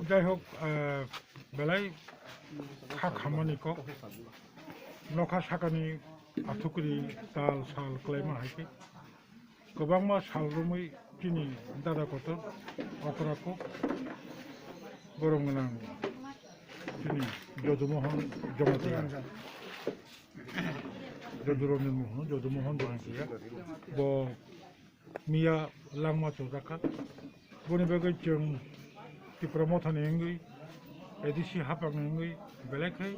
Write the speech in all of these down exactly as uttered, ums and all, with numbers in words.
Jai hok, eh, belai kha khammani kok, nokha sakani athukri tal sal kwlaima hai khe kwbangma sal romwi chini dada kotor okra kok borok gwnang chini Jodumohon Jamatia, Joduranjan Mohon, Jodumohon Jamatia bo miya langma chojak kha. Boni bagwi chwng Tipra Mothani wngwi, A D C haphangni wngwi belai khe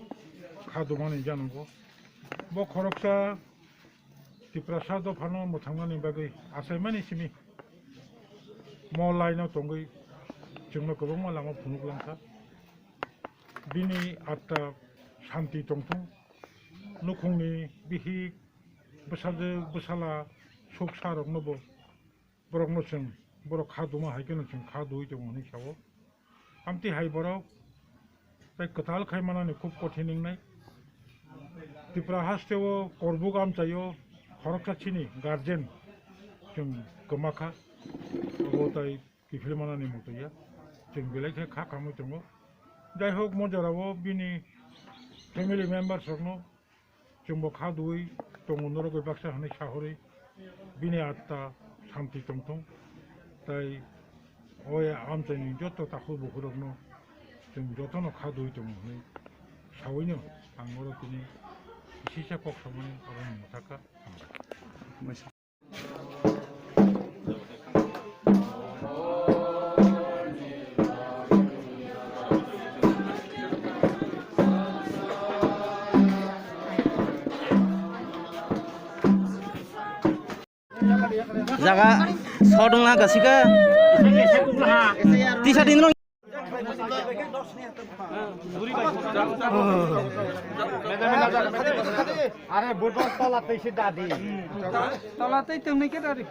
kha dumani janogo. Bo khoroksa Tiprasa dophano mwthangnani bagwi achaimani simi mo line-o tongwi chwngno kwbangma lama phunuk langkha. Bini atta shanti tongthung, nukhungni bihik, bwsajwk, bwsala, suk sa rokno bo, borokno chwng, borok kha duma hai kheno chwng kha dui tongo hwnwi sao. Amtwi hai borok tei kwtal khai manani khub kothin wngnai. Tripura hasteo korbuk amchaio khoroksa chini guardian chwng kwma kha, obo tai kiphil manani muchungya, chwng belai khe kha khamwi tongo. Jai hok, mo jorao bini family members rokno chwngbo kha dui tongo, norogwi baksa hwnwi sahorwi bini atta shanti tongthung, tai o amchaini joto takhuk bukhurokno chwng jotono kha dui tongo hwnwi sawino ang oro tini kisisa kok samani oro mwthakha. Jaga sodong na gasika. Tisa din rong. Are bodo tola tei se dadi. Tola tei tong ni ke dari.